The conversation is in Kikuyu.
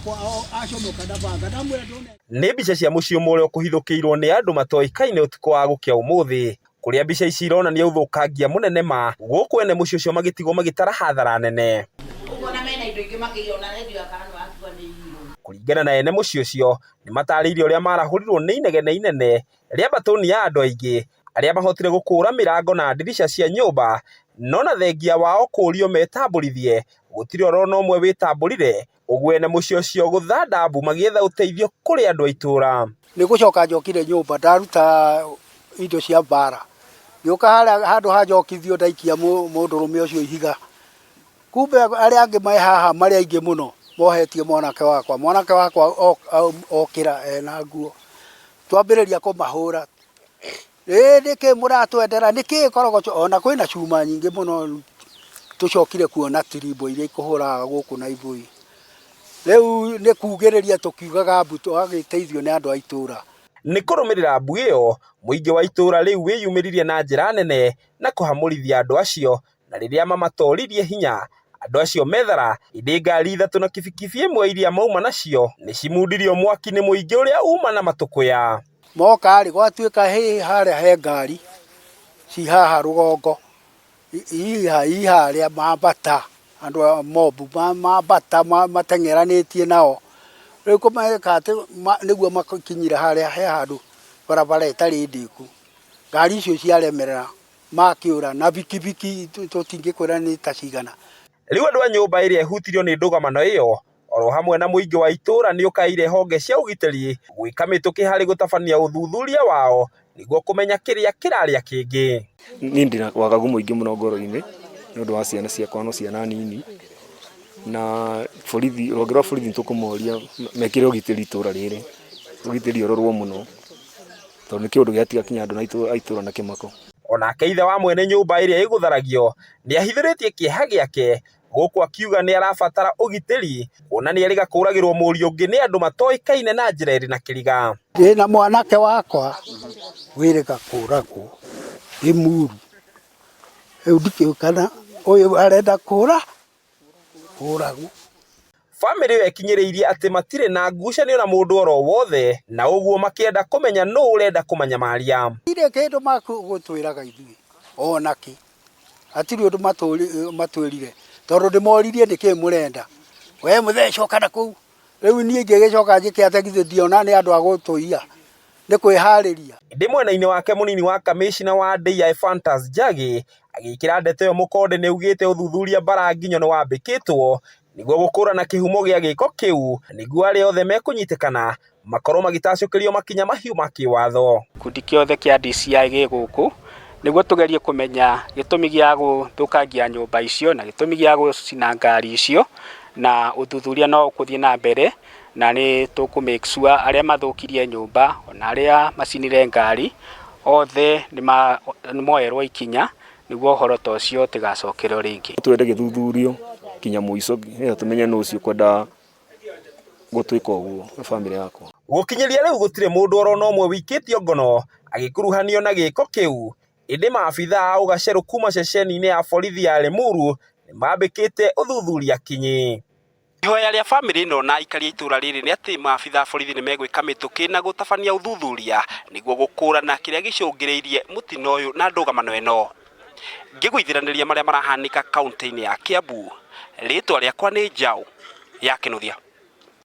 Wakwa acomoka na banga ndamwĩra ndone. Nĩ mbica cia mũciĩ ũmwe ũrĩa ũkũhithũkĩirwo nĩ andũ matoĩkaine ũtukũ wa gũkĩa ũmũthĩ, kũrĩa mbica ici ironania ũthũkangia mũnene ma, gũkũ ene mũciĩ ũcio magĩtigwo magĩtara hathara nene. Ũguo na mena indo ingĩ makĩiya ona redio ya kana nĩwakiuga nĩ iyirwo. Kũringana na ene mũciĩ ũcio, nĩ matarĩirie ũrĩa marahũrirwo nĩ inegene inene rĩa mbatũni ya andũ aingĩ, arĩa mahotire gũkũra mĩrango na ndirica cia nyũmba, no na thengia wao kũũrio metambũrithie, gũtirĩ orona ũmwe wĩtambũrire, ũguo ene mũciĩ ũcio gũthanda mbu magĩetha ũteithio kũrĩ andũ a itũũra. Nĩ gũcoka njokire nyũmba ndaruta indo cia mbara, ngĩũka harĩa handũ ha njokithio ndaikia mũndũrũme ũcio ihiga. Kumbe arĩa angĩ me haha marĩ aingĩ mũno mohetie mwanake wakwa. Mwanake wakwa okĩra ena nguo, twambĩrĩria kũmahũra. Ĩ nĩkĩ mũratwendera, nĩkĩ korogocho, ona kwĩna cuma nyingĩ mũno tũcokire kuona tirimbo iria ikũhũraga gũkũ na ibũi. Rĩu nĩ kugĩrĩria tũkiugaga mbu twagĩteithio nĩ andũ a itũra. Nĩ kũrũmĩrĩra mbu ĩyo, mũingĩ wa itũũra rĩu wĩyumĩririe na njĩra nene na kũhamũrithia andũ acio, na rĩrĩa mamatoririe hinya, andũ acio methara, ĩndĩ ngari ithatũ na kibikibi ĩmwe iria mauma nacio nĩ cimundirio mwaki nĩ mũingĩ ũrĩa uma na matũkũya. Moka rĩ, gwatuĩka hĩ harĩa he ngari ci haha rũgongo, i harĩa mambata, andũ a mob mambata mateng'eranĩtie nao. Rĩu kũmeka atĩ nĩguo makinyire harĩa he handũ barabara ĩtarĩ ndĩku. Ngari icio ciaremerera makĩũra na bikibiki tũtingĩkwĩra nĩ ta cigana. Rĩu andũ a nyũmba ĩrĩa ĩhutirio nĩ ndũgamano ĩyo oro hamwe na mũingĩ wa itũũra nĩ ũkaĩire honge cia ũgitĩri gwĩka mĩtũkĩ harĩ gũtabania ũthuthuria wao nĩguo kũmenya kĩrĩa kĩrarĩa kĩngĩ. Niĩ ndĩna wagagu mũingĩ mũno ngoro-inĩ nĩ ũndũ wa ciana ciakwa no ciana nini, na borithi, rũhonge rwa borithi nĩ tũkũmoria mekĩre ũgitĩri itũra rĩrĩ, ũgitĩri ũrorwo mũno tondũ nĩ kĩũndũ gĩatiga kinya andũ a itũra na kĩmako. Onake ithe wa mwene nyũmba ĩrĩa ĩgũtharagio nĩ ahithũrĩtie kĩeha gĩake gũkũ akiuga nĩ arabatara ũgitĩri kuona nĩ erĩga kũragĩrwo mũriũ ũngĩ nĩ andũ matoĩkaine na njĩra ĩrĩ na kĩriga. Ndĩna mwanake wakwa wĩrĩga kũragwo nĩ muru, rĩu ndikĩũĩ kana ũyũ arenda kũra kũragwo. Bamĩrĩ ĩyo ĩkinyĩrĩirie atĩ matirĩ na ngucanio na mũndũ oro wothe na ũguo makĩenda kũmenya nũ ũrenda kũmanyamaria. Gũtirĩ kĩndũ magũtwĩraga ithuĩ ona kĩ, hatirĩ ũndũ matwĩrire tondũ ndĩmoririe nĩkĩ mũrenda, we mũthee coka na kũu. Rĩu niĩ ngĩgĩcoka njĩke atĩa githĩ ndiona nĩ andũ a gũtũiya, nĩ kwĩharĩria. Ĩndĩ mwena-inĩ wake mũnini wa kamĩcina wa DI Fantas Njagi agĩkĩra ndeto ĩyo mũkonde nĩ augĩte ũthuthuria mbara nginyo nĩ wambĩkĩtwo nĩguo gũkũrana kĩhumo gĩa gĩko kĩu nĩguo arĩa othe mekũnyitĩkana makorwo magĩtacũkĩrio makinya mahiũ ma kĩwatho. Gĩkundi kĩothe kĩa DCI gĩ gũkũ nĩguo tũgerie kũmenya gĩtũmi gĩa gũthũkangia nyũmba icio na gĩtũmi gĩa gũcina ngari icio, na ũthuthuria no ũkũthiĩ na mbere na nĩ tũkũ make sure arĩa mathũkirie nyũmba ona arĩa macinire ngari othe nĩ moerwo ikinya nĩguo ũhoro ta ũcio ũtigacokerwo rĩngĩ. Twende gĩthuthurio kinya mũico nĩgetha tũmenye nũ ũcio ũkwendaga gũtwĩka ũguo na bamĩrĩ yakwa. Gũkinyĩria rĩu gũtirĩ mũndũ orona ũmwe wĩikĩtio ngono agĩkuruhanio na gĩko kĩu, ĩndĩ maabithaa a ũgacerũ kuma ceceni-inĩ ya borithi ya Limuru nĩmambĩkĩte ũthuthuria kinyi. Ihoya rĩa bamĩrĩ ĩno na aikari a itũũra rĩrĩ nĩ atĩ maabithaa a borithi nĩ megwĩka mĩtũkĩ na gũtabania ũthuthuria nĩguo gũkũrana kĩrĩa gĩcũngĩrĩirie mũtino ũyũ na ndũgamano ĩno. Ngĩgũithĩranĩria marĩa marahanĩka kaũntĩ-inĩ ya Kiambu, rĩtwa rĩakwa nĩ Njaũ ya Kĩnuthia.